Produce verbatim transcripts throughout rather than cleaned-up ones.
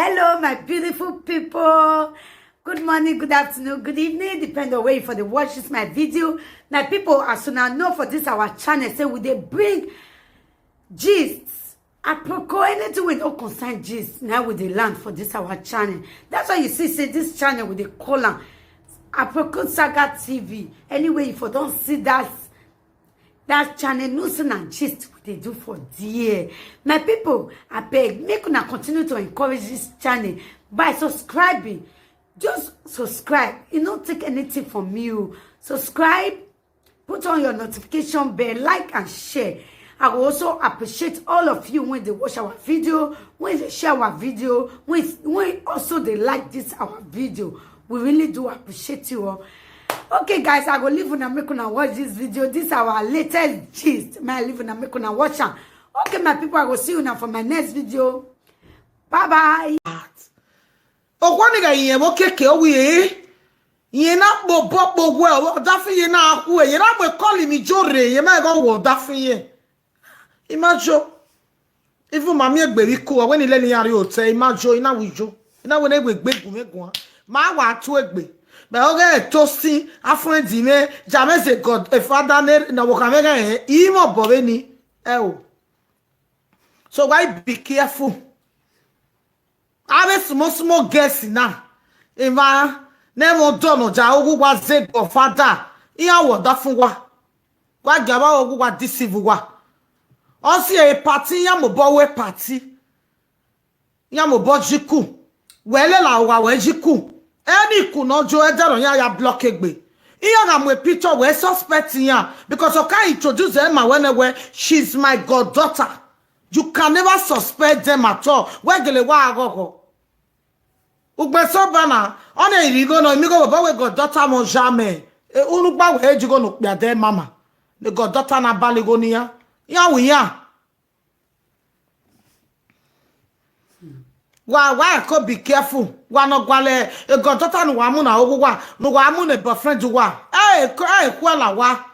Hello, my beautiful people. Good morning, good afternoon, good evening, depend on where you for the watch this my video. My people, as soon as know for this our channel, say we dey bring gist. Aproko, anything we don't concern gist, now we dey land for this our channel. That's why you see, say this channel we dey call am Aproko Saga T V. Anyway, if you don't see that that channel, no say na gist we dey do for there. My people, I beg, make una continue to encourage this channel by subscribing. Just subscribe. You no take anything from you. Subscribe, put on your notification bell, like and share. I will also appreciate all of you when they watch our video, when they share our video, when, when also they like this our video. We really do appreciate you all. Okay, guys, I go leave una make una watch this video. This our latest gist. My leave una make una watch am. Okay, my people, I go see you now for my next video. Bye bye. Okwa ni ga yen mo keke o wi e. Yen na bo bo bo we o da fi yen na ku e. Yen na mo call mi jore. Yen ma go wo da fi yen. Imajo. Even mami egbe wi ku o we ni le ni ari o te imajo ina wi jo. Ina we na egbe gbe gun me gun. Ma wa tu egbe. Be oge to si a friend me jame ze God e father ne na wo ka me ga e. Imo bo we ni. E o. So why be careful? Ave small small girls now. Ima ne mo dono ja ogu wa ze go father. Iya wo da fun wa. Wa ga wa ogu wa deceive wa. O si e party ya mo bo we party. Ya mo bo jiku. Wele la wa we jiku. Any ku no jo e dero ya ya block egbe. Iya na mo picture we suspect ya because o ka introduce Emma when we she's my goddaughter. You can never suspect them at all. Wegele wa agogo. Ugbe so bana. One irigo no imigo baba we goddaughter mo jamais. E unu gba we ejigo no kpia de mama. The goddaughter na baligo niya. Ya wi ya. Wa wa ko be careful. Wa no gwale e goddaughter no wa mu na ogu wa. No wa mu ne boyfriend wa. Eh ko eh kwala wa.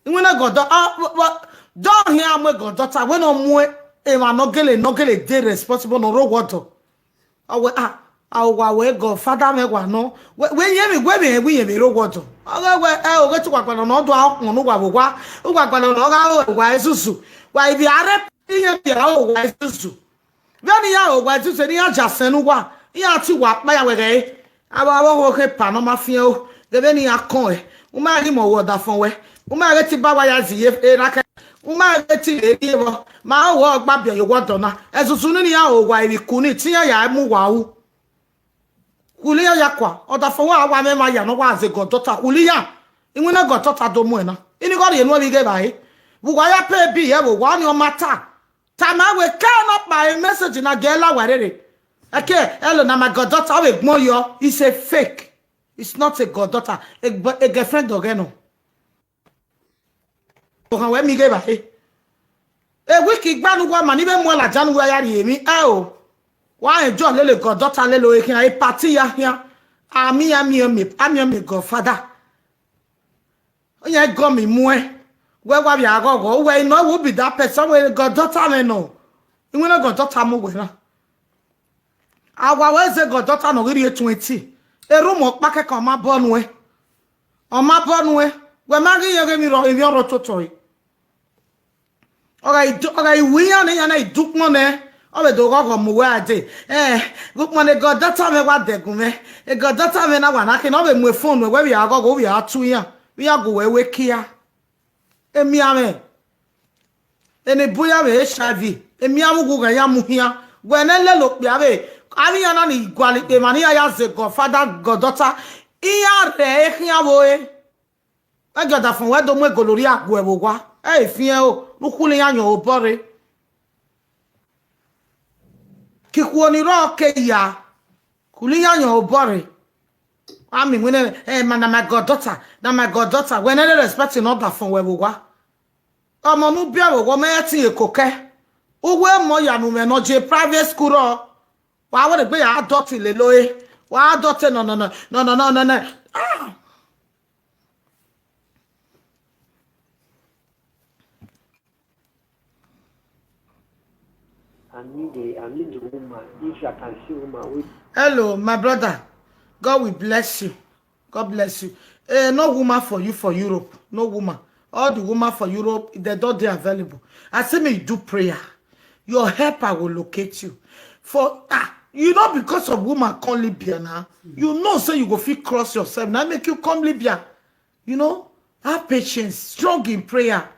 Inwe na goddaughter ah wa don here am goddaughter we no mu e e ma no gele no gele dey responsible no ro wodo. Awe ah awa we go father me wa no. We we ye mi we mi we ye mi ro wodo. Awe we eh o ge ti wa pa no do a kun no wa wo wa. O wa pa no ga o wa esusu. Wa ibi are ihe bi a o wa esusu. Ve ni ya o wa esusu ni ya ja senu wa. Ya ti wa pa ya we ge. Awa wo wo ke pa no ma fi o. Ge ve ni ya kon e. O ma ri mo wo da fun we. O ma re ti ba wa ya zi ye e ra ke. O ma re ti e ye wo. Ma o wo gba bi yo wo do na. Esusu ni ya o wa ibi ku ni ti ya ya mu wa u. Kuliya ya kwa. O da fun wa wa me ma ya no wa ze goddaughter. Kuliya. Inwe na goddaughter do mu e na. Ini go ri enu obi ge ba e. Bu wa ya pe bi ye wo wa ni o matter. Tama we ka no pa e message na ge la wa rere. Eke hello na my goddaughter we gbon yo. It's a fake. It's not a goddaughter. A, a girlfriend oge no. Okan we mi ge ba e. E wiki gbanu wa ma ni be mu la janu wa ya ri emi. E o. Wa enjoy lele goddaughter lele o ekin e party ya ya. Ami ami ami ami ami godfather. Onye go mi mu e. We wa bi agogo. We no wo be that person we goddaughter me no. Inwe na goddaughter mu we na. Awa we ze goddaughter no giri twenty. Eru mo pa ke kan ma bonu e. O ma bonu e. We ma gi ye ge mi ro ibi oro toto e. Oga idu oga iwi ya ne ya na idukmo ne. O be do gogo mu we ade. Eh, gukmo ne goddaughter me wa degun me. E goddaughter me na wa na ke no be mu e phone we we bi agogo we atu ya. We agu we we kia. Emi ame. Ene buya be H I V. Emi amu gu ga ya mu hia. Gwe ne le lo pe abe. Ami ya na ni gwali pe mani ya ya ze godfather goddaughter. Iya re e hia wo e. E goda fun we do mu e golori agu e wo wa. E fi e o. Nu kuli ya yan o bore. Kikuo ni ro ke ya. Kuli ya yan o bore. Ami wene eh ma na my goddaughter. Na my goddaughter. When any respect in order fun we wo wa. Omo nu bi awo wo me ti e koke. Uwe mo ya nu me no je private school ro. Wa wo de gbe ya adult le lo e. Wa adult no no no. No no no no no. Ah. I need a, I need a woman. If I can see woman, wait. Hello, my brother. God will bless you. God bless you. Eh, no woman for you for Europe. No woman. All the woman for Europe, they don't they available. I say me do prayer. Your helper will locate you. For ah, you know, because of woman come Libya now. You know, so you go fit cross yourself. Now make you come Libya. You know, have patience, strong in prayer.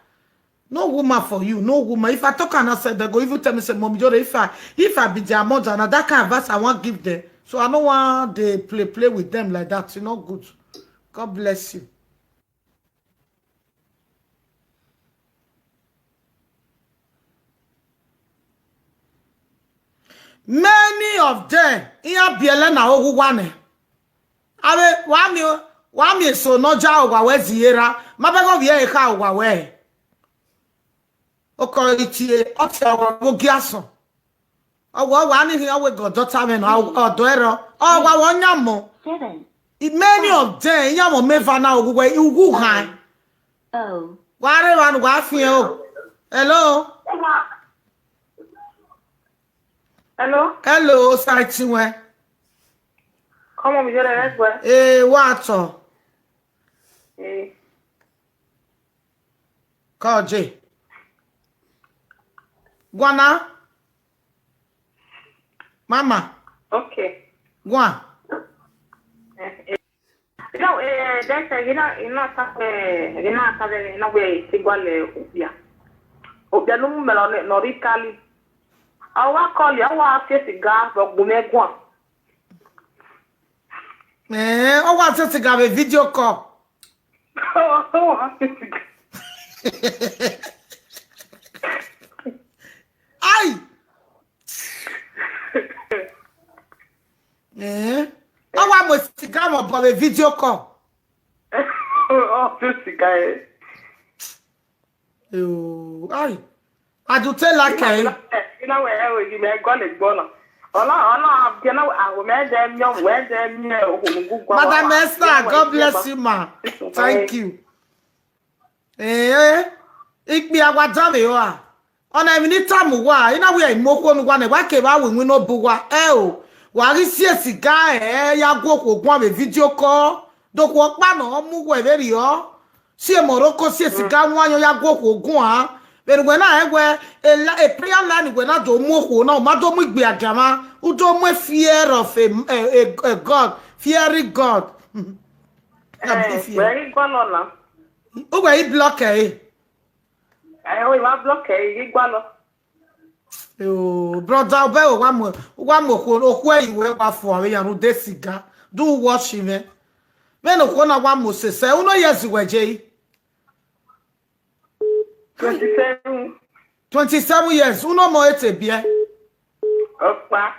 No woman for you, no woman. If I talk and I said they go even tell me say, "Mommy Jore, if I if I be their mother, now that kind of advice I want give them." So I don't want they play play with them like that. It's not good. God bless you. Many of them, iya biele na ogu wane. Abe wami wami so no ja owa we ziera. Mabego wie ka owa we. Oko itie oti owa wo giaso. Owa wa ni hi owe go daughter me na odo ero. Owa wo nyamo. Seven. Many of them, nyamo meva na ogu we ugu han. Oh. Ware wan wa fi o. Hello. Hello? Hello, Saitiwe. Come on, you're the next one. Eh, what? Eh, Koje. Guana. Mama. Okay. Guan. Eh, eh. You know, eh, they say, you know, you know, eh, you know, you know, we tigwale upia. Upia no me no no Italy. Awa call ya wa ke siga do gume gwa. Eh, o wa se siga be video call. Ai. Eh. O wa mo siga mo bo be video call. Oh, this guy. Oh, ai. I do tell like eh. You know where we you may go le gbona. Ola ola you know I will make them young where them young. Madam Esther, God bless you, ma. Thank you. Eh, ikpi agwa jame wa. Ona minita mu wa, ina we imoku onu wa ne wa ke ba we no bu wa. Eh o. Wa ri sie siga eh ya gwo ko gwa be video call. Do ko pa no mu we very o. Sie Morocco sie siga wa yo ya gwo ko gwa. Very we na eh we a, la- a prayer line we na do mu ko na ma do mu igbe agama. U do mu fear of a, a, a, a God, fearing God. Na be fear. Where you gone on now? Ugwe i block eh. I always want block eh, you gone on. Oh, brother, obe o wa mo wa mo ko o ko e iwe wa fo awe ya ru de siga. Do watch him eh. When o ko na wa mo se se, uno yes we je. Twenty-seven. Twenty-seven years, uno mo ete bie. Opa.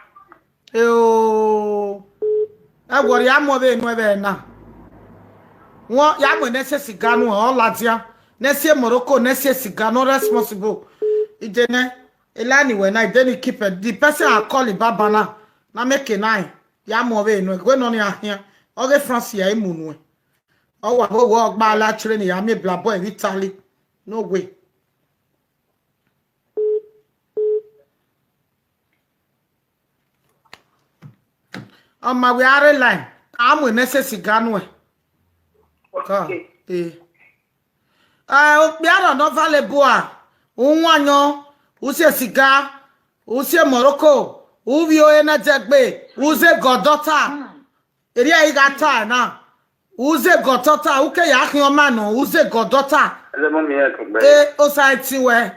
Eo. E wori amo be nu ebe na. Won ya mo ne se siga nu o la dia. Ne se Morocco, ne se siga no responsible. Ide ne. Elani we na ide ni keep it. The person I call it baba na. Na make nine. Ya mo be nu. Gwe no ni ahia. Oge France ya imunu. O wa bo wo gba la train ya mi bla boy Italy. No way. On my way out of line. I'm with Nese Sigano. Okay. Eh. Eh, o biara no vale boa. Unwanyo, use siga, use Morocco, uvio ena jegbe, use goddaughter. Eri ayi ga ta na. Use goddaughter, uke ya akin o ma no, use goddaughter. Eze mo mi e tun gbe. Eh, o sa ti we.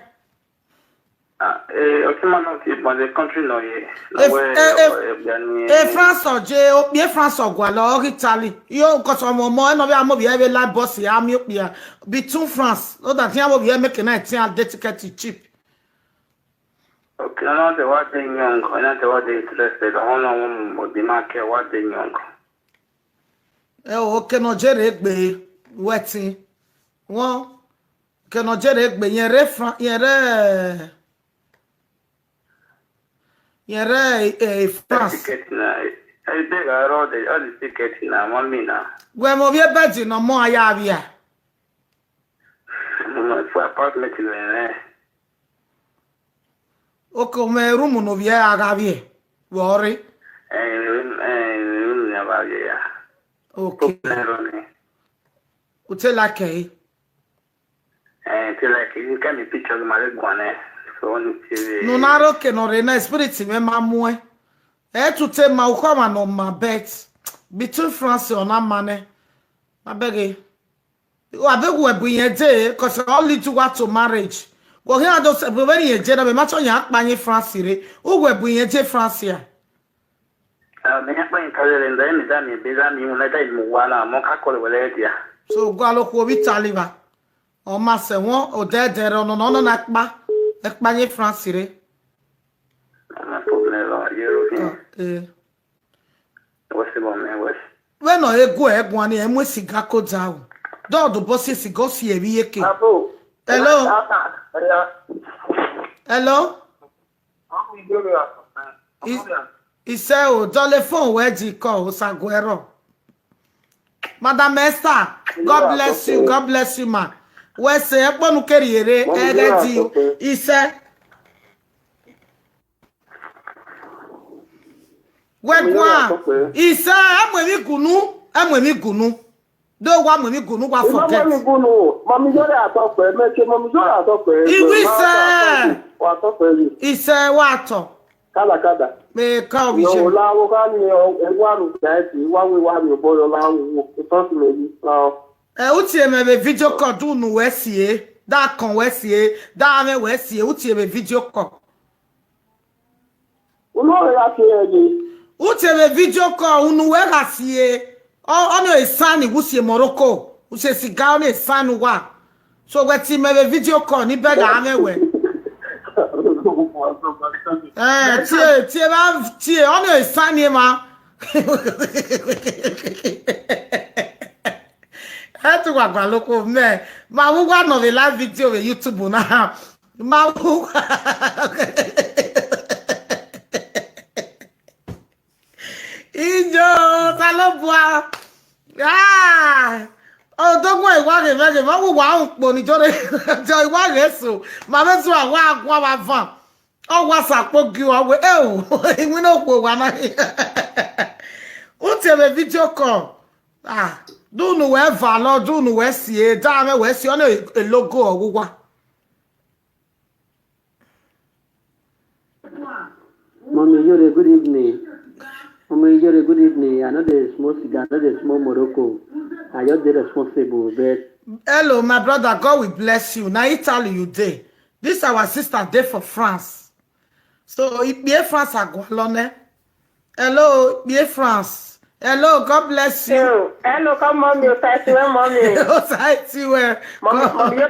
Ah, eh, o ti ma no ti pon the country no ye. If- Where eh, if- eh, gba ni. E France oje, o pe France ogwa lo Italy. Yo nko so mo mo e no be amo bi e be like boss ya mi o pe ya. Between France, no that thing amo bi e make night thing and the ticket is cheap. Okay, no te wa de young, no te wa de interested. Ono won mo di ma ke wa de young. E o ke no jere egbe wetin. Won ke no jere egbe yen re France, yen re yen re eh, France. Ticket na. I beg I roll the all the ticket na one me na. Gwe mo bi e bed no mo aya bi a. Mo for apartment le. Okay, me room no vie agavie. Worry. Eh, eh, ya va ya. Okay. Pero ni. Ute like eh. Eh, ti like you can picture the mare guane. So on the T V. No na roke no re na spirit me mamue. E tu te ma uko ma no ma bet. Between France on a mane. I beg you. I beg we bring a day because all lead to what to marriage. Well, here I don't say when you did a match on your Spanish France. Who will bring a day France here? Ah, me pa in kale le ndai mi da mi be da mi mu na da mu wala mo ka ko le wele dia. So go alo ko bi taliva. O ma se won o de de ro no no no na pa. E pa ni France re. Na problem lo yero fi. Eh. What's the one, man? What's We no ego ego ani e mu siga ko da o. Do do bo si siga o si e bi yeke. Abu. Hello? Yeah. Hello? I'm going to Is- He said, oh, telephone where do you call Osaguero? Madam Esther, God bless you, God bless you, ma. We say, Ekponu keriere, Mami, egeti. okay. He said, we Mami, go on. okay. He said, I'm with me gunu, I'm with me gunu. Do wa mwe mi gunu wa Mami forget. Gunu, Mami Yore atọpẹ, mẹsẹ Mami Yore atọpẹ. Iwi sẹ. Wa atọpẹ yi. Ise wa to. Kada kada. Me ka o Yo je. La wo ka ni o e wa ru da ti wa wi wa mi bo yo la wo. Ko to si me yi. La o. E uti e me be video call do nu we sie. Da kan we sie. Da me we sie. Uti e me video call. Uno ya ke ni. Uti e me video call unu we ga sie. O ono e sani wusi e Morocco. Use siga ono e sani wa. So we ti me be video call ni be ga me we. Eh, tie tie ba tie ono e sani ma. E tu wa gba loko me. Ma wu wa no be live video be YouTube na. Ma wu. Ijo ta lo bua. Ah. O to gwa iwa ge me ge ma wu wa un po ni jore. Jo iwa ge so. Ma be so wa wa wa van. O wa sa po gi o we e o. Iwi no po wa na. Uti e me video call. Ah, do nu we va lo, do nu we sie, da me we sie ono e logo o wa. Mommy Yore, good evening. Mommy Yore, good evening. I know the small cigar, I know the small Morocco. I just dey responsible, but Hello, my brother. God will bless you. Now Italy you dey. This our sister dey for France. So if be France agwalone. Hello, be France. Hello, God bless you. Hello, hello, come mommy, o sai ti we mommy. O sai ti we. Mommy, mommy, yo,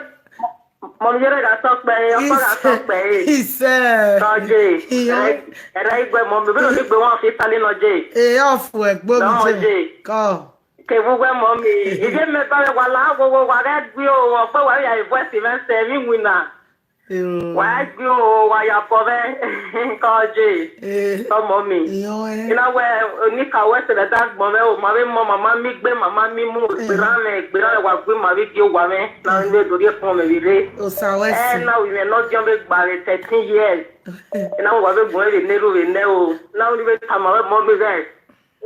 mommy, yo, ga talk pe, yo, ga talk pe. He said. Lọ́jẹ́, Iyo. Ẹ̀rọ ìgbẹ́ mọ̀ mi, bí lóní gbé wọn fi sálé lọ́jẹ́. E off we gbo Lọ́mọ mi jẹ́. je. Ko. Kèwú wẹ́ mọ́ mi. Ìdí mi bá wẹ̀ wà láwọ̀wọ̀ wà rẹ́ gbé o, wọ́n pẹ́ wà yà ìfọ́ ẹ̀sìn mẹ́sẹ̀ mi wì nà. Iro. Wà á gbé o, wà yà pọ̀ bẹ́. Kọ́jẹ́. Eh. Lọ́mọ mi. Iyo e. Iná wẹ oníkàwé ṣẹlẹ̀ dá gbọ́n mẹ́ o, màá fi mọ màmá mi gbé màmá mi mú ìgbéra mẹ́, ìgbéra mẹ́ wà gbé màá fi di owó mẹ́. Náà ń gbé lórí ẹ̀fọn mi rí. O sa we Ẹ si. náà wì mí náà jọ́ mi gbà rẹ̀ thirteen years. Iná wà fi gbọ́n rẹ̀ nérú rẹ̀ nẹ́ o. Náà wọ́n fi ta màá mọ́ mi rẹ̀.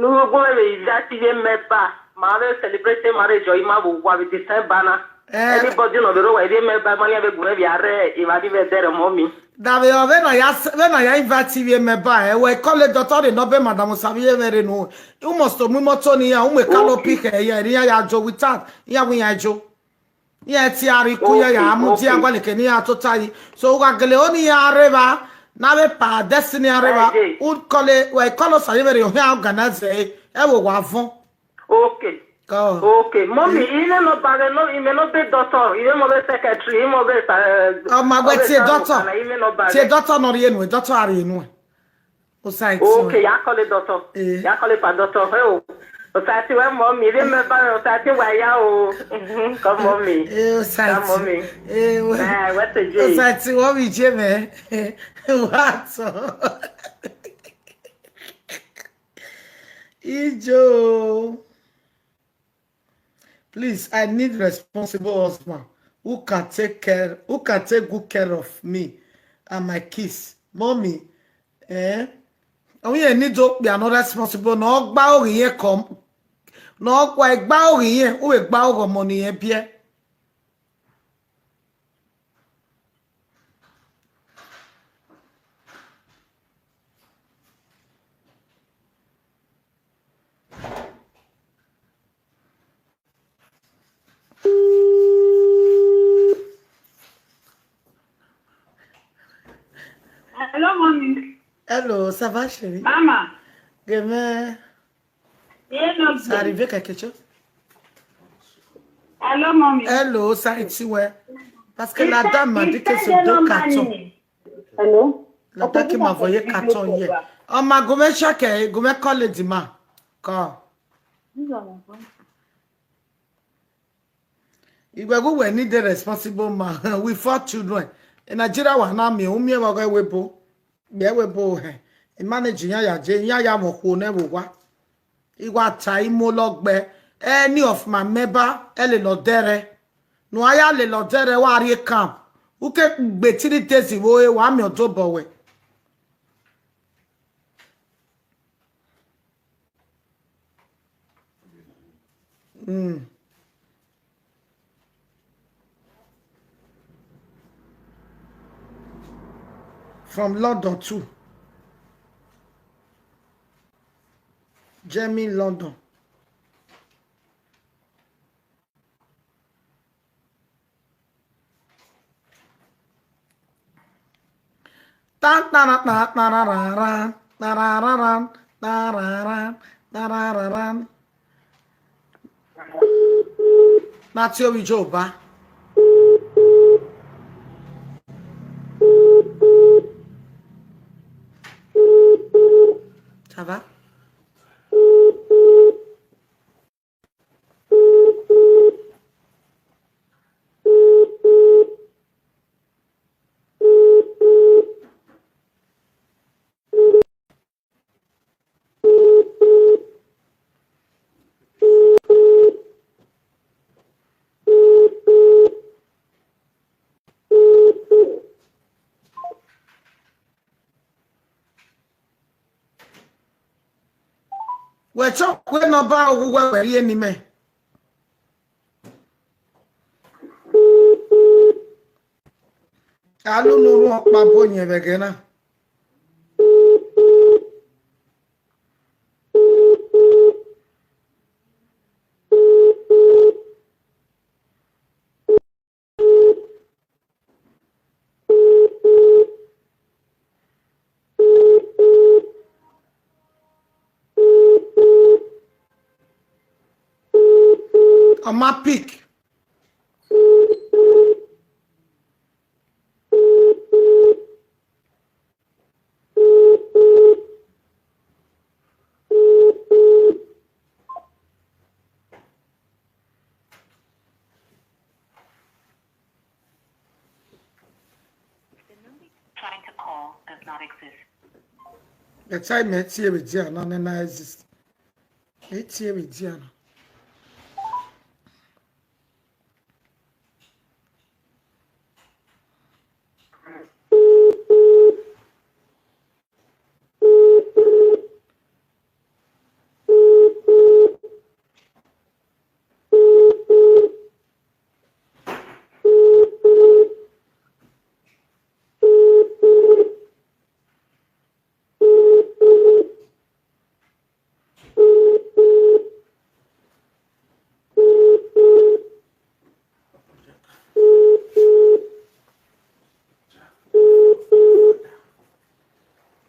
Ní gbogbo rẹ̀ ìdá ti yé mẹ́fà. Màá fi celebrate marriage ọ̀ yìí máa wò wà fi December náà. Eh. Anybody náà bẹ̀rẹ̀ wà ìdí mẹ́fà máa ní ẹ̀ fi gbọ́n rẹ̀ bí arẹ́ ìwádìí fẹ́ dẹ́rẹ̀ mọ́ mi. Dabe o ve na ya ve na ya invite we me ba e we call the daughter de no be madam sabi e mere no. You must to mu moto ni ya, u me ka lo pick e ya ni ya ya jo without. Ya wi ya jo. Ya ti ari ku ya ya mu ti agwa le ke ni ya to tai. So wa gele oni ya reba. Na be pa destiny areba. Eh, eh. U call e we call us aye mere o ya organize e. E wo wa fun. Okay. Go. Okay. Mommy, ime no bare no, ime no be doctor, ime mo be secretary, ime mo be uh, Oh, my God, be say doctor. Ime no bare. Say doctor no ye no, doctor are you no. O sai ti. Okay, ya call it doctor. Eh. Ya call it pa doctor. Hey, o. O sai ti we mommy, ime me bare, o sai ti we ya o. Mhm, come mommy. Eh, o sai Come ti. mommy. Eh, o. Eh, what a O J. sai ti wo mi je me. What? Ijo. Please, I need responsible husband who can take care, who can take good care of me and my kids. Mommy, eh? Only you need to be another responsible. No, gba ori yen come. No, kwa gba ori yen. Uwe gba ori money yen bie. Hello, mommy. Hello, ça va, chérie? Mama. Demain, Hello, ça arrive quelque chose? Hello, mommy. Hello, ça a été, ouais. Parce que la dame m'a dit que c'est deux cartons. Hello. La dame qui m'a envoyé carton hier. On m'a gommé chaque, gommé call the man. Quand? Igwe go we need the responsible man with four children. In Nigeria, wa na mi, umi wa go we bo. Be we bo he. I manage ya ya je, ya ya mo ko ne wo wa. Iwa ta imo logbe. Any of my member, ele lo dere. No aya le lo dere wa ri camp. Uke gbe three days wo e wa mi odo bo we. Mm. From London too. Jamie London. Tan, tan, tan, tan, tan, tan, tan, tan, tan, tan. Matthew Ijoba. Ça va? We cho we no ba ogu we we ye ni me. Alu nuru okpa bo yen be gena. On m'a pick. The number you're trying to call does not exist. The time me tie we dia no na exist. Me tie we dia no.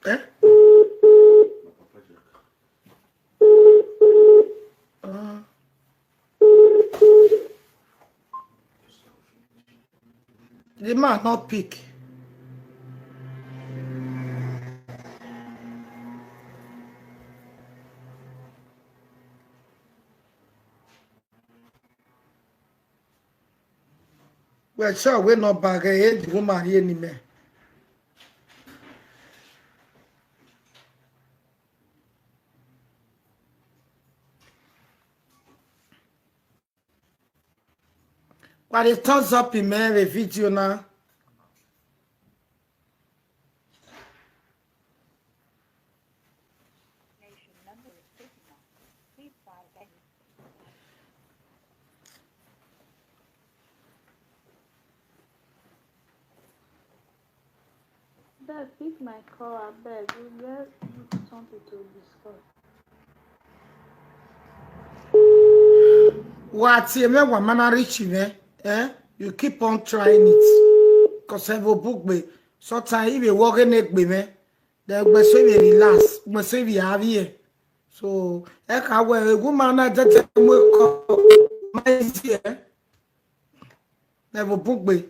Eh? Uh, the man not pick. Well, sure, we're not back. Eh, the woman here, ni me. What is thumbs up in me the video now? Abeg, pick my call, abeg. We get something to discuss. Wati eme wa mana richi me. Eh? You keep on trying it. Cause evo bugbe. Sometimes if you walk in egbe me, then gbe so we relax, gbe so we have here. So e ka we a woman na tete mo ko my here. Evo bugbe.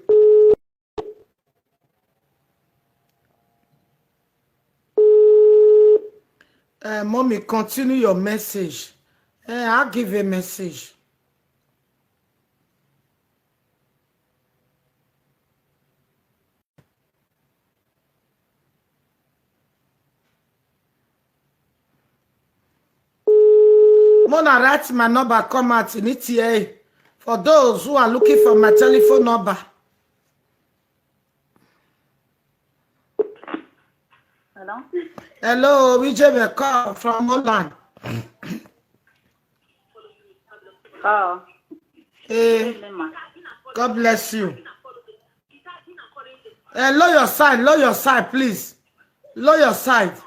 Uh, mommy, continue your message. Uh, I'll give a message. Mona, write my number, come out in E T A. For those who are looking for my telephone number. Hello? Hello, we just a call from Holland. Oh, Hey, evening, ma. God bless you. Uh, lower your side, lower your side, please. Lower your side.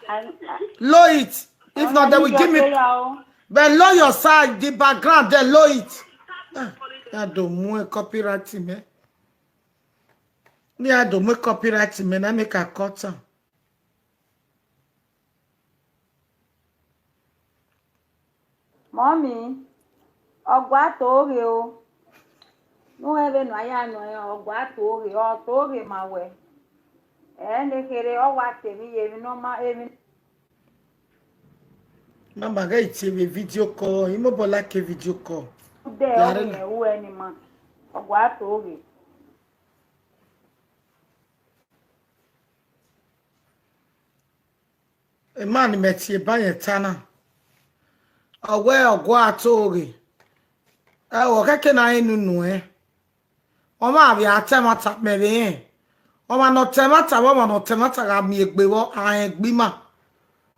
I, Lower it. If not, they will give me. But lower your side, the background, then lower it. Ah, I don't want copyright me. Me, I don't want copyright me. I make a cut am. Mommy, ọgwụ atọ oge o. N'ebe nọ ya nọ ya, ọgwụ atọ oge, ọtọ oge ma we. Ee, nekere ọwa temi yemi nọma emi. Mama, ga iti a video call. Imo bola ke video call. De Yare oge na. Ewu eni ma. Ọgwụ atọ oge. A man met ye by a tana. Away or go out oge. I will kake na inu nue. Oma abi atemata mebe. Oma no temata, oma no temata ga mi egbe wo a egbima.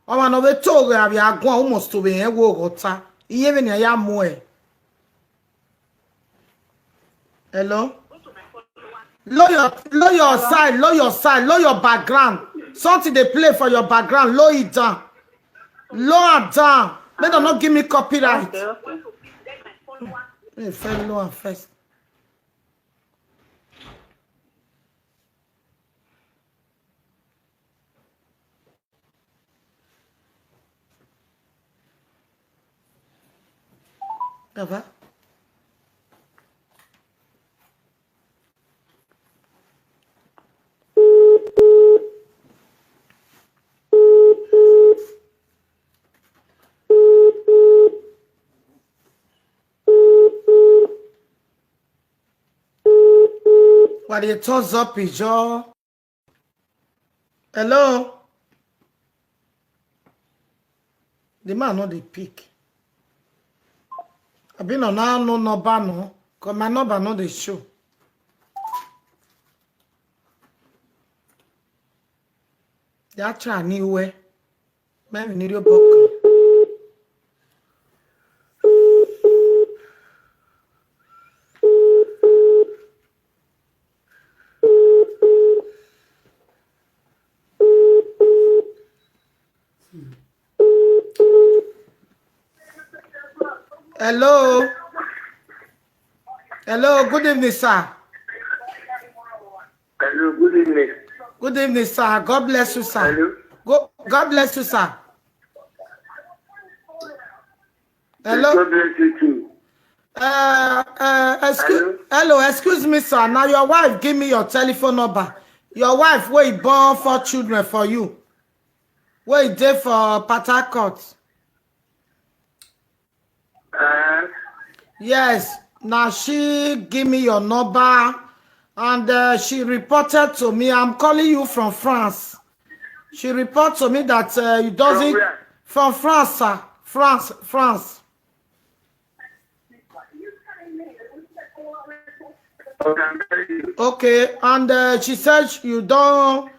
Oma no be toge abi agun almost to be e wo gota. Iye be ni ya mo e. Hello? Lower your, lower your side, lower your side, lower your background. Something they play for your background, lower it down. Lower down. Make them not give me copyright. Okay, okay. Hey, first lower first. Gava. What are your thoughts up, Ijo? Hello? The man not the pick. I been on our no number no. Cause my number not the show. They are trying new way. Maybe need your book. Hello. Hello, good evening, sir. Hello, good evening. Good evening, sir. God bless you, sir. Hello. Go, God bless you, sir. Hello. God bless you too. Uh, uh, excuse, Hello? Hello, excuse me, sir. Now your wife give me your telephone number. Your wife wey born four children for you. Wey dey for Port Harcourt. Uh, Yes. Now she give me your number and uh, she reported to me. I'm calling you from France. She reported to me that uh, you from doesn't where? From France, sir. France, France. Okay, I'm very good. Okay, and uh, she said you don't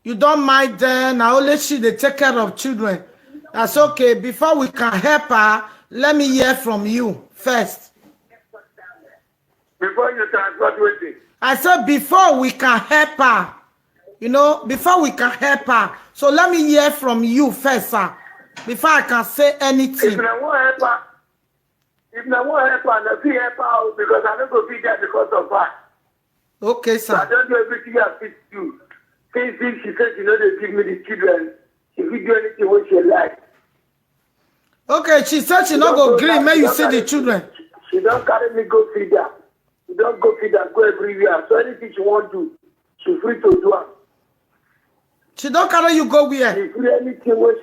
you don't mind them. Now only she they take care of children. That's okay. Before we can help her, let me hear from you first. Before you transport wetin? I said before we can help her, You know, before we can help her. So let me hear from you first, sir. Before I can say anything. If I won't help her, if I won't help her, I fit help her because I don't go be there because of her. Okay, sir. So I don't do everything I fit do. Since if she said she know they give me the children, she will do anything what she like. Okay, she said she not go green. May you see the children. She don't carry me go feed her. She don't go feed her, go everywhere. So anything she want do, she free to do her. She don't carry you go where? She free anything what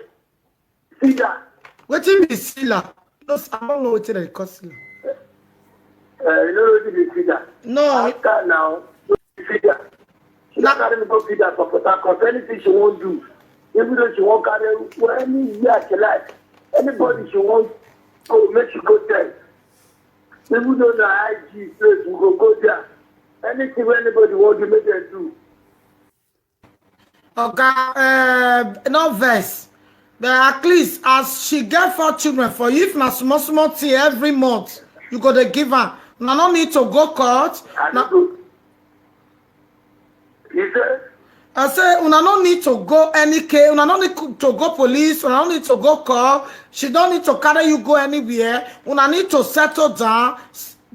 feed her. Wetin be sila? No, I don't know wetin they call sila. Uh, you know wetin be feed her? No. After now, feed her. She don't carry me go feed her for Port Harcourt. Anything she won't do, even though she won't carry well, any year she like, anybody she won't go, make she go there. Even though the I G place, we go go there. Anything where anybody won't do, make them do. Oga, uh, no vex. But at least as she get four children for you, if na small small thing every month, you go dey give her. Una no need to go court. I no go. You say? I say una no need to go any case. Una no need to go police. Una no need to go court. She don't need to carry you go anywhere. Una need to settle down,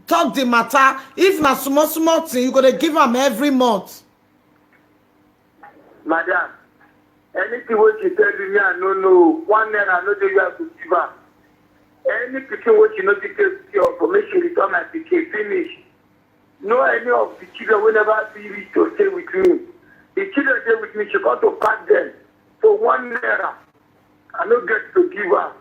talk the matter. If na small small thing, you go dey give am every month. Madam, anything wey she tell you, me I no know. One naira no dey where I go give am. Any pikin wey she no fit take care of, make she return my pikin finish. No any of the children wey never fit reach to stay with me. The children dey with me, she come to pack them. So one naira, I no get to give am.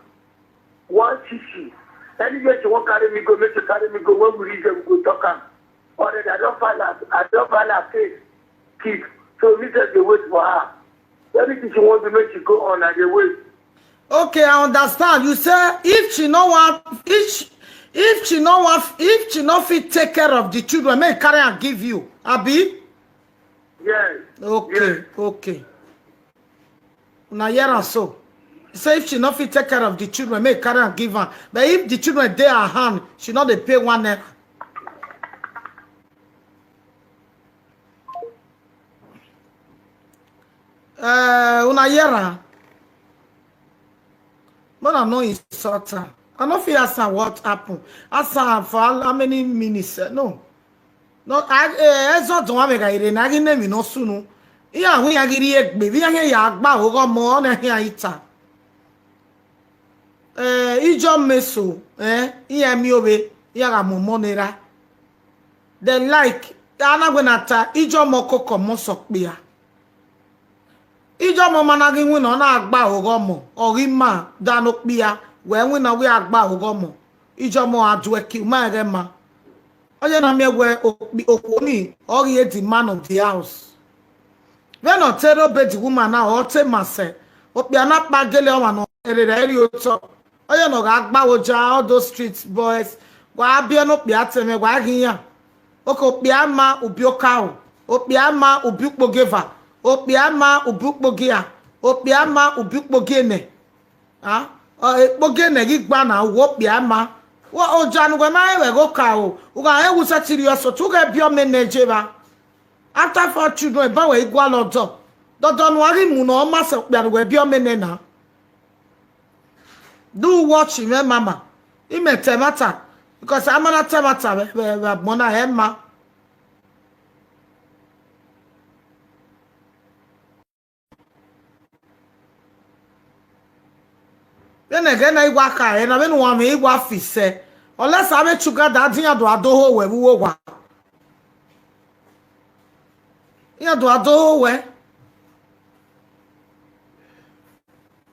One sisi, anywhere she wan carry me go, make she carry me go. When we reach there, we go talk am. Already, I don file am, I don file am case keep. So me just dey wait for her. Anything she wan do, make she go on, I dey wait. Okay, I understand. You say if she no want, if she, if she no want, if she no fit take care of the children, make carry and give you. Abi? Yes. Okay, yes. Okay. Una hear am so. Say if she no fit take care of the children, make carry and give am. But if the children dey her hand, she no dey pay one naira. Uh, una hear am? But I no insult her. I no fit ask her what happen. Ask her for how, how many minutes. Uh, no. No, I, eh, ezo to wa mega ire na gi nemi no sunu. Iya hu ya giri egbe, bi ya ya gba ogo mo na ya ita. Eh, ijo meso, eh, iya mi obe, iya ga mo mo nera. Then like, ana gwe na ta, ijo mo koko mo so pe ya. Ijo mo mana gi wina na agba ogo mo, ori ma da no pe ya, we wina we agba ogo mo. Ijo mo adwe ki ma re ma. Oye na mi we okpi okoni, ori e the man of the house. When o tero be the woman na o te mase. Okpi ana pa gele o wa no ere re ri oto. Oye no ga gba oja all those street boys. Wa bi no pe ateme wa gi ya. Oko pe ama ubi oka o. Okpi ama ubi ukpogeva. Okpi ama ubi ukpogia. Okpi ama ubi ukpogene. Ah, o ekpogene gi gba na wo pe ama. Wo oja nu gwe ma ewe go ka o. Uga e wu se tiri oso tu ge bi o mene je ba. After four children, ba we igwa lodo. Dodo nu ari mu no ma se pe anu we bi o mene na. Do watch me, mama. Ime temata. Because I'm not temata. We, we, we, mona ema. Then again, I work. I na when one me work fi se. Unless I make sugar that thing I do I do ho we wo wa. Ya do I do ho we.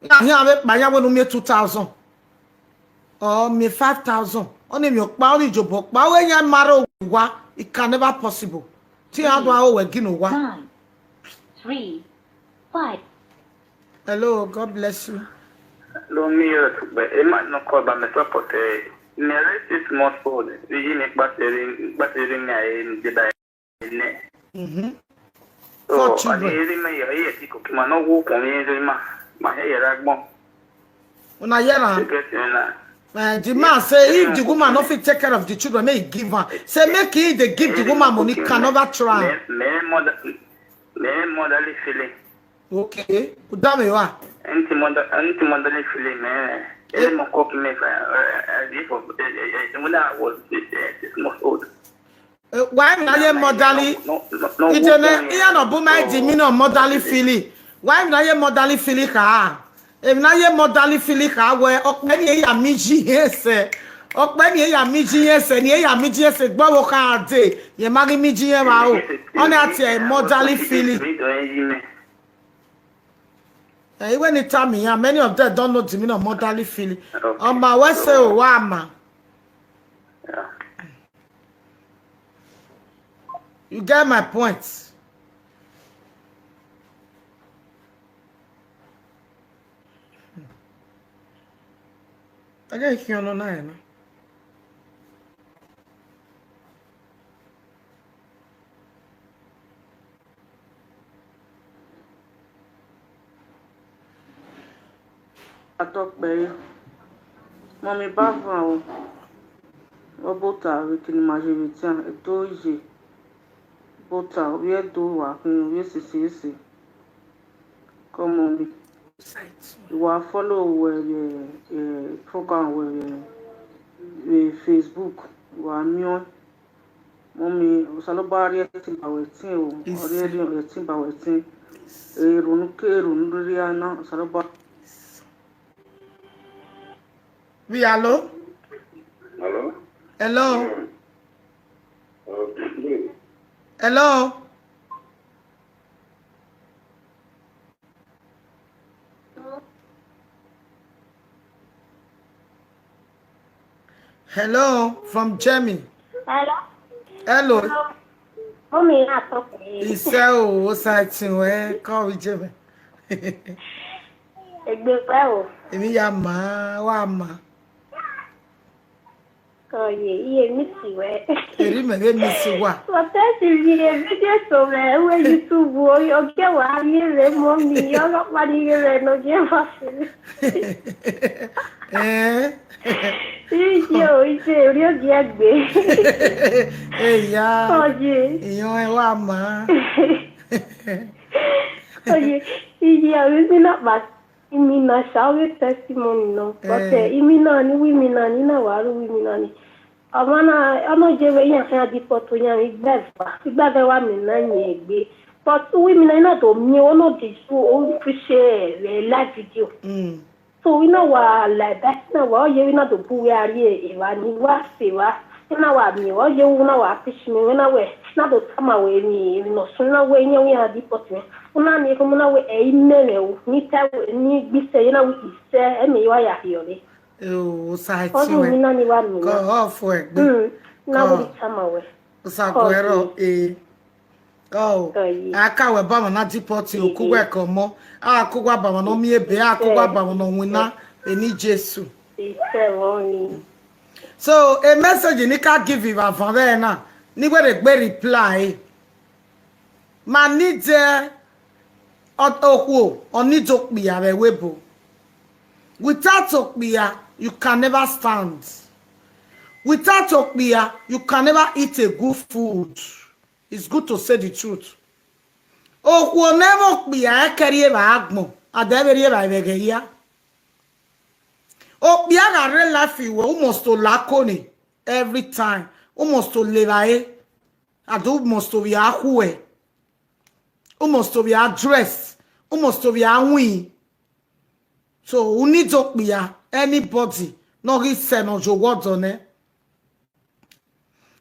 Ya here I make my ya when me two thousand. Or me five thousand. Only me pa only job pa we ya maro wa. It can never possible. Ti I do ho we gino wa. Nine, three, five. Hello, God bless you. Lo mi yo, but e ma no call ba me support e. Me raise this small phone. Yi ni pa seri, pa seri ni ai ni de da ne. Mhm. So, four children. Eri me yo, ye ti ko ki ma no wo ko mi eri ma. Ma he ye ra gbon. Una hear am? You get me now? Eh, the man say if the woman no fit take care of the children, make he give her. Say make he dey give the woman money, can never try. Me, me mother, Me motherly feeling. Okay. Udame wa. Anti mother, anti motherly feeling, man. Ele mo cook me for, uh, uh, for, uh, uh, when I was, uh, uh, six months old. Eh, why na ye motherly? No, no, no. Ije ne, ihe no bụ my demeanor motherly feeling. Why na ye motherly feeling ka? If na ye motherly feeling ka we, okpeni ya miji yese. Okpeni ya miji yese, ni ya miji yese gbawo ka de. Ye magi miji ye ma o. Ona ati a motherly feeling. Eh, even the time here, many of them don't know the meaning of motherly feeling. Okay. On my way say, oh, why ma? Yeah. You get my point. I get you on nine. Atọkpẹrẹ. Mọmi bavọ o. Robota we kini majority an eto ye. Bota we do wa kun we sisi ese. Come on. Wa follow we we program we we Facebook. Wa mi on. Mọmi, Osalobari ẹ ti bá wẹ̀ tí o, ọ̀rẹ́ rí ọ̀rẹ́ tí bá wẹ̀ tí. Èrònú ké èrònú rírí aná, Osalobari. We hello? Hello? Hello? Okay. Hello? Hello, from Germany. Hello. Hello. Mummy, I talk to you. Iṣẹ́ o, ó ṣàìtì wẹ́ kọ́ mi jẹ́ mi. Egbe pẹ́ o. Èmi ya màá wá mà. Kọ ye, iye mi ti wẹ́. Èrí mẹ̀rẹ́ mi sì wà. Wọ́n tẹ́ ti fi ye fídíò tó rẹ̀ wé YouTube o, ọjọ́ wà á yé rẹ̀ mọ́ mi, ọlọ́pàá ní yé rẹ̀ ló jẹ́ wá fún mi. Ẹ́ Iye o, iye orí ògì ẹgbẹ́. ẹ̀yà Kọ ye. èèyàn ẹ wá mà. Oye, iye orí mi náà bá mi náà ṣàwé testimony náà. But Eh. Imi náà ni wí mi náà ni náà wàá rú wí mi náà ni. Ọmọ náà, ọmọ jẹ́ wẹ́ yàn fún àdìpọ̀ tó yàn mí gbẹ̀fà. Ìgbà bẹ́ẹ̀ wà mí náà yẹn gbé. But wí mi náà iná tó mi, ó náà dì sú, ó ń fi ṣe rẹ̀ live video. Mm. So we know what like that now what you know to put where are you if I need what say what. You know what me what you know what fish me when I wear. Not the time I wear me, you know, so now wear you we are deported me. Una ni ko muna we e mele o ni ta we ni bi se na we se e me wa ya yo le. Ó ṣàìtì O du mi wẹ́. na ni wa mi. Kọ́ ọ̀fọ̀ ẹ̀ gbé. Mm. Na we time I wear. Ó ṣàkó ẹ̀rọ ee. Kọ́ o. Kọ ye. Aka wee bama na dipọtị okugwa ka ọmọ. Akụgwa bama na omi ebe, akụgwa bama na onwina eni Jesu. Ise won ni. So a message ni ka give you avan there na. Ni where the reply. Ma need the okwo, oni do kpiya we webo. Without okpiya, you can never stand. Without okpiya, you can never eat a good food. It's good to say the truth. Okwo never okpiya ekeri eba agbon. Adeberi eba ebege ya. Okpiya ga real life iwe, u must to lakoni every time. U must to levae. Adu must to be ahue. U must to be address. U must to be awin. So u need okpiya anybody. No he send on your word on it.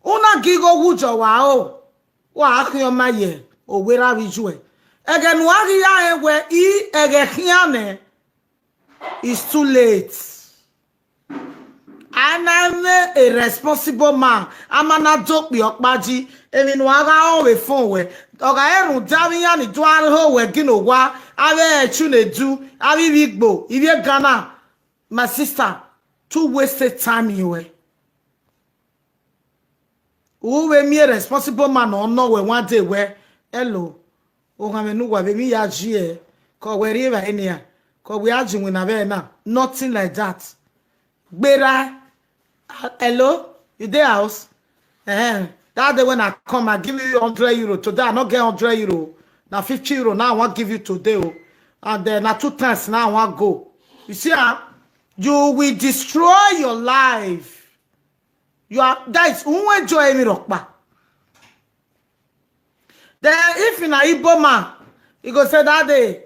Una gigo wujo wa o. Wa akhi o ma ye. O wera vijue. Ege nu aghi ya ewe i ege khiane. It's too late. And I'm a responsible man. I'm an adult okpaji. Emi nu aga on we phone we. Oga erun davi ya ni do an ho we gino wa. Ave echu ne du. Ave vigbo. Ive Ghana. My sister, too wasted time you were. Uwe mi a responsible man or no we one day we hello. O ha me nu wa be mi ya ji e. Ko we ri ba enia. Ko we aji win na be na. Nothing like that. Gbera. Hello? You dey house? Eh. That day when I come, I give you hundred euro. Today I not get hundred euro. na fifty euro now I wan give you today o, and then na two times now I wan go. You see am? You will destroy your life. You are, that is, who enjoy any rock pa. Then if na Igbo man, he go say, "That day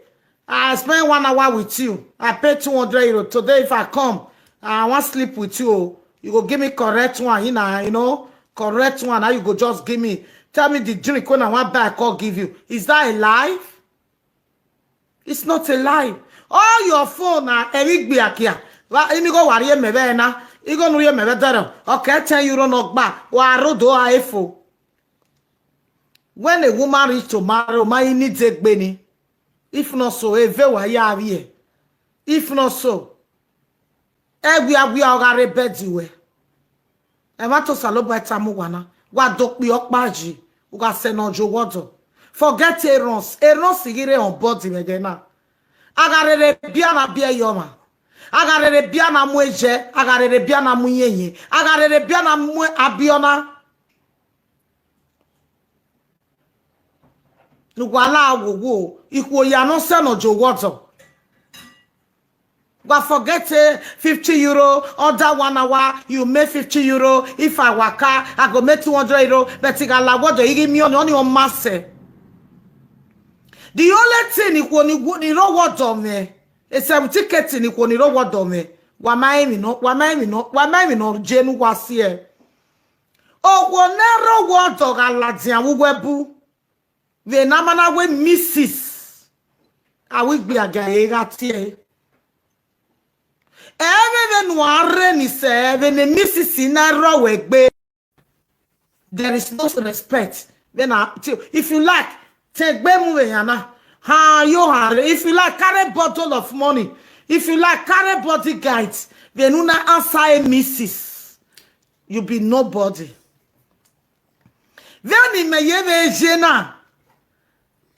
I spend one hour with you, I pay two hundred euro. Today if I come, I wan sleep with you o, you go give me correct one, you know, you know, correct one. How you go just give me, tell me the drink when I wan buy, I come give you." Is that a lie? It's not a lie. All your phone na emi gbe akia. Wa imi go wari emebe na. Igo nuri emebe dero. Okay, ten euro no gba. Wa rodo a efo. When a woman reach tomorrow, my need a gbeni. If not so, eve wa ya vie. If not so, egwi agwi ogare bed we. E ma to salo ba tamu wana. Wa dokpi okpaji. Uga se no jo wodo. Forget errands. Errands igire on body megena. Agarere bia na bia yoma. Agarere bia na mu eje. Agarere bia na mu yenye. Agarere bia na mu abiona. Nugwala wowo. Ikwo ya no se no jo wodo. Wa forget eh, fifty euro, other one hour, you make fifty euro. If I waka, I go make two hundred euro. But you got la what do you give me on on your master? The only thing you want to know what on me. It's a ticket in you want to know what on me. Wa mai mi no, wa mai mi no, wa mai mi no, jenu wa sie. Okwo nero wo to ga la dia wu we bu. We na mana we missus. A wi gbe aga e ga tie. Eve ve nu are ni se, eve ne missus na ro we gbe. There is no respect. Then I, if you like, take be mu we yana. Ha, yo ha. If you like, carry bottle of money. If you like, carry bodyguards. Then una answer a missus. You be nobody. Then me ye ve jena.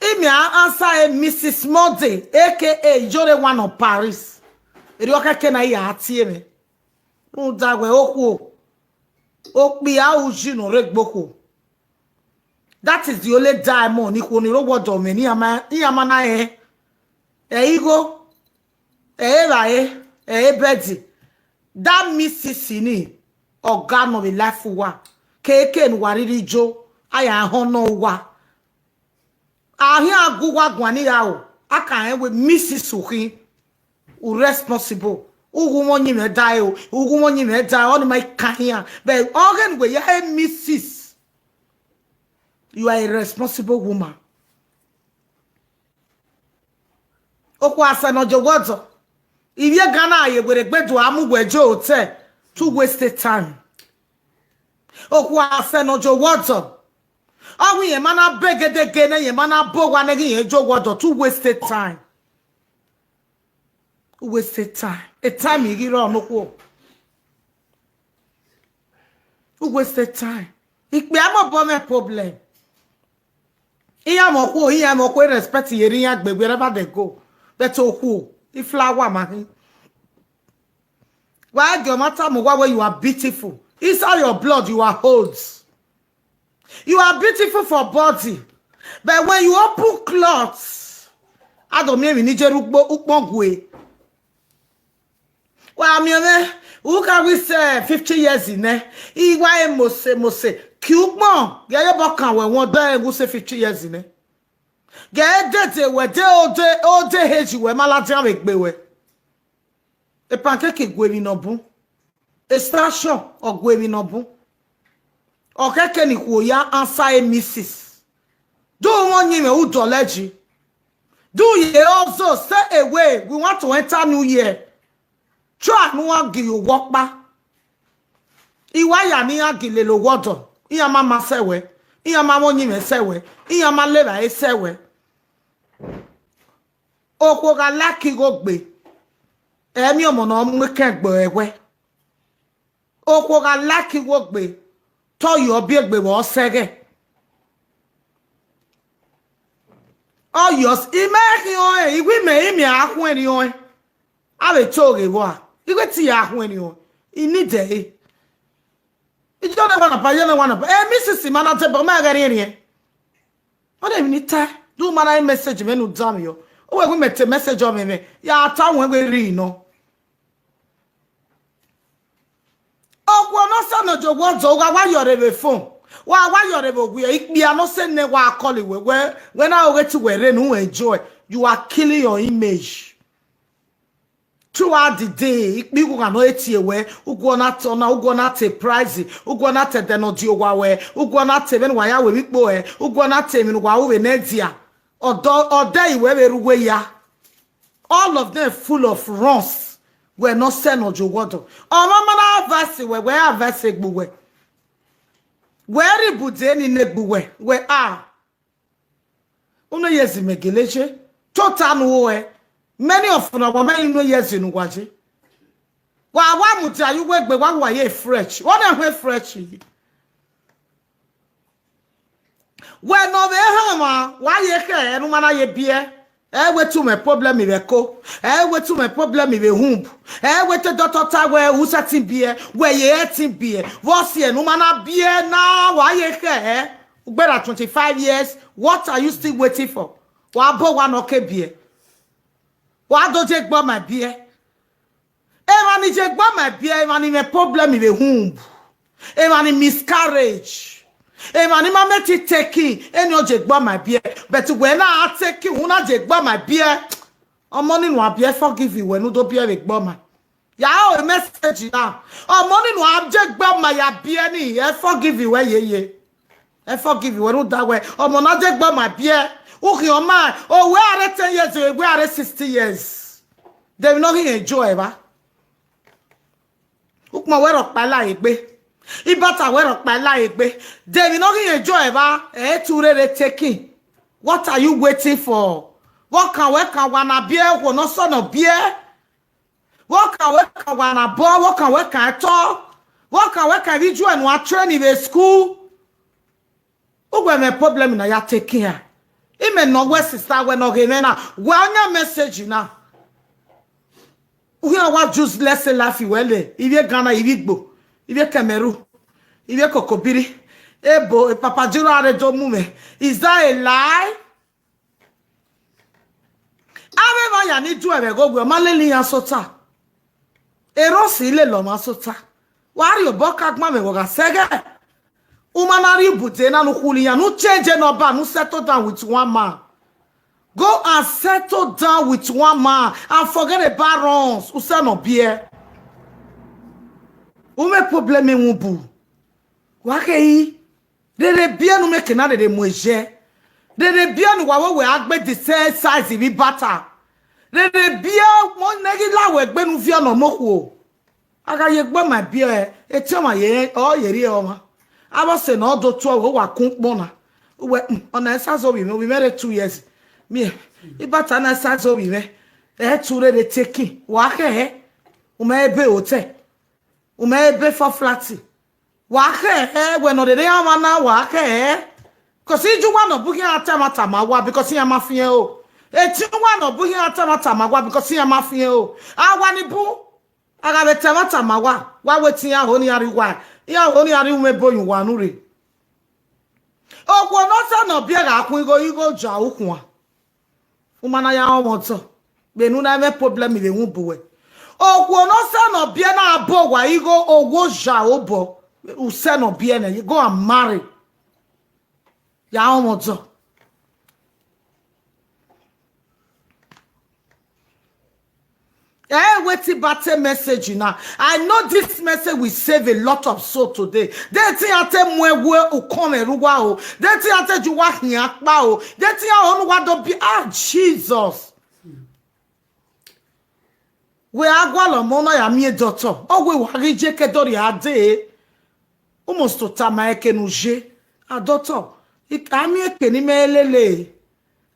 Imi a answer a missus Monday, A K A Jore one of Paris. Eri oka ke na ya atie me. Nu da we okwo. Okpi a uji no regboko. That is the only diamond. Ikwo ni ro wodo me ni ama, ni ama na e. E igo. E ra e. E bedi. That missus ni. Oga no be life wa. K K nu wariri jo. Aya ho no wa. Ahi agu wa gwani ya o. Aka en we missus uhi. U responsible. Ugu mo nyi me da e o. Ugu mo nyi me da e. Oni mai kahia. But ogen we ya e missus. You are a responsible woman. Okwu asa no jo wodo. Ivie gana ye were gbedu amu we jo hotel. To waste the time. Okwu asa no jo wodo. Awi ye mana begede gene ye mana bo wa ne ye jo wodo. To waste the time. Waste the time. A time you get on okwu. Waste the time. Ikpe amo bo me problem. Iya mo kwo, iya mo kwo respect yeri ya gbe wherever they go. But okwu, if flower ma hin. Why do matter mo why you are beautiful? Inside your blood you are old. You are beautiful for body. But when you open cloth, I don't mean we need to look ukpongwe. Well, I mean, eh, who can we say fifty years in eh? Iwa e mose mose. Ki ukpon, ya ye bo kan we won do e who say fifty years in eh? Ge e de de we de o de o de heji we ma la dia we gbe we. E pancake gwe mi no bun. E station o gwe mi no bun. O keke ni kwo ya answer a missus. Do won yin me u do leji. Do ye also stay away. We want to enter new year. Try no one give you work back. Iwa ya ni ya gile lo wodo. Iya mama sewe. Iya mama onyi me sewe. Iya ma leba e sewe. Okwo ga laki go gbe. Emi omo na omu ke gbe ewe. Okwo ga laki wo gbe. To yo bi egbe wo sege. Oyo s-, ime ki o e, iwi me imi a ku eni o e. A be to ge bo a. Iwe ti a ku eni o. I ni de e. I jo na wana pa, yo na wana pa. E, missus mana te bo ma ga ri ri e. O de mi ni ta. Do mana message me nu dam yo. O we mete message o me me. Ya ta won we ri no. Ogwo no se no jo wo do wa wa yore be phone. Wa wa yore be we ikpi a no se ne wa call we we. When I get to we re nu enjoy. You are killing your image. Throughout the day, ikpi ugwo no etie we, ugwo na to na, ugwo na te price, ugwo na te deno di owa we, ugwo na te ben wa ya we mikpo e, ugwo na te min wa we ne dia. Odo, ode iwe we ruwe ya. All of them full of runs. We no se no jo wo do. O mama na verse we, we a verse gbu we. We ri bude ni ne gbu we. We a. Uno yezi megeleje. Tota nu o e. Many of una wa many no yezi nu waje. Wa wa mu ti ayu we gbe wa wa ye fresh. Wa na hwe fresh yi. We no be ha ma, wa ye ke, enu mana ye bie. E we tu me problem ive ko. E we tu me problem ive hump. E we te doctor ta we u sa tin bie. We ye e tin bie. Wo si enu mana bie na wa ye ke. Ugbera twenty-five years. What are you still waiting for? Wa bo wa no ke bie. Wa do je gbo my bie. Emani je gbo my bie, emani me problem ive hump. Emani miscarriage. Emani ma meti taking, eni o je gbo my bie. But when I taking, una je gbo my bie. Omo ninu abie forgive you, when udo bie we gbo my. Ya o message na. Omo ninu a je gbo my ya bie ni, e forgive you, we ye ye. E forgive you, when uda we. Omo na je gbo my bie. Uki o my, o we are ten years, we are sixty years. They will not enjoy, ba. Ukma we ro pa la egbe. Ibata we ro pa la egbe. They will not enjoy, ba. E tu re re taking. What are you waiting for? What can we can wanna bear? Wo no so no bear. What can we can wanna bo? What can we can to? What can we can we join one training a school? Ugwe me problem na ya taking her. Ime no we sister we no ge me na. We anya message na. Uhe wa useless life wele. Iwe Ghana, iwe Igbo, iwe Cameroon, iwe Kokobiri. Ebo, e Papa Jiro are do mu me. Is that a lie? Ave va ya ni du eve go gwe, ma le li ya sota. Ero si le lo ma sota. Wa ri obo ka gba me wo ga sege. Uma na ri bude na nu kuli ya, nu change no ba, nu settle down with one man. Go and settle down with one man and forget about runs. U se no bie. U me problem e won bu. Wa ke yi. Rere bie nu me ke na rere mu eje. Rere bie nu wa wo we agbe the same size bi bata. Rere bie mo ne gi la we gbe nu vi ono mo ku o. Aga ye gbo my bie e. Eti o ma ye, o ye ri o ma. Abo se no do tu o wa kun pon na. Uwe, mm, ona esa zo bi me, bi me re two years. Mi e, ibata na esa zo bi me. E tu re re taking. Wa ke e. U me ebe hotel. U me ebe for flat. Wa ke e, we no de de ama na wa ke e. Because iju wa no bu hi ata mata ma wa because ya ma fi e o. Eti wa no bu hi ata mata ma wa because ya ma fi e o. Awa ni bu. Aga be te mata ma wa. Wa we ti ya ho ni ari wa. Ya ho ni ari u me bo yu wa nu re. Okwo no se no bie ga kun igo igo ja ukwa. Uma na ya omo to. Be nu na me problem le won bu we. Okwo no se no bie na bo wa igo owo ja obo. U se no bie na, you go and marry. Ya omo to. Eh, wetin bate message now. I know this message will save a lot of soul today. They think I tell mwe we u come eruwa o. They think I tell you what he akpa o. They think I onu wa do bi, ah, Jesus. We agwa lo mo na ya mi e doctor. O we wa ri je ke dori ade. Almost to ta ma eke nu je. A doctor. Ik ami eke ni me lele.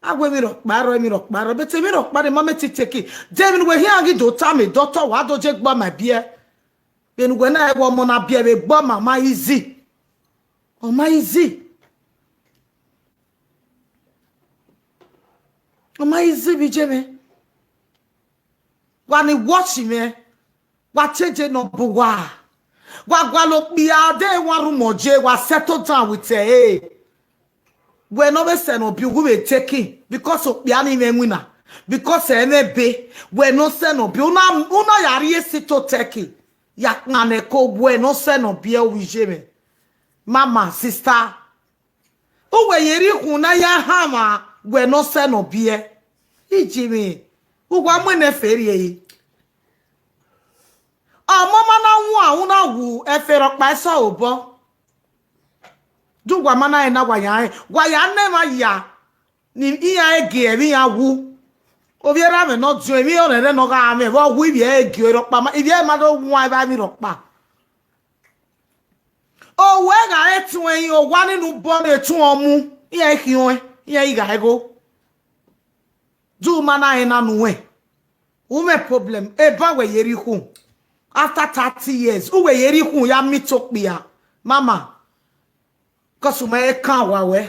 Agwe mi ro paro, mi ro paro. But mi ro paro ma me ti take. David we here agi do ta me doctor wa do je gba my beer. Then we na e wo mo na beer we gba ma ma easy. O ma easy. O ma easy bi je me. Wa ni watch me. Wa change no bu wa. Wa gwa lo pia de wa room oje, wa settle down with her. Hey. Wẹ ne ọ vbe sẹ ne ọ biẹ, ughẹ u vbe take in, because okpia ni mwẹ iwinna, because ẹmwẹ ebe, wẹ ne ọ sẹ ne ọ biẹ, u na, u na ya rhie esito take in. Ya kpannẹ ko, wẹ ne ọ sẹ ne ọ biẹ, u vbe iye mwẹ. Mama, sister, uwẹ ye rhie ikhun na ya hanmwa, wẹ ne ọ sẹ ne ọ biẹ. Iye mwẹ, uwa mu enẹ fe rrie. Ọmọ ma na wan, u na wu ẹfe rhọkpa, eso obọ. Do uwa ma na rẹn na, wa ya rẹn, wa ya nẹ emwa ya, ni iran gie emwi iran wu. Ovbi erha mwẹ ne ọ diọn, emwi ọnrẹnrẹn ne ọ gha mwẹ, vbe ọ wu ivbi ẹre gie rhọkpa, ma, ivbi ẹre ma do wan evba emwi rhọkpa. Owẹ gha re tuẹn yin owa nene ubọ ne etuẹn ọ mu, iran i khiọnrẹn, iran i gha igho. Do uwa ma na rẹn na nuẹn. U mwẹ problem, eba wẹ ye rhie ikhun. After thirty years, uwẹ ye rhie ikhun ya meet okpia. Mama, 'cause u ma kan wa wẹ.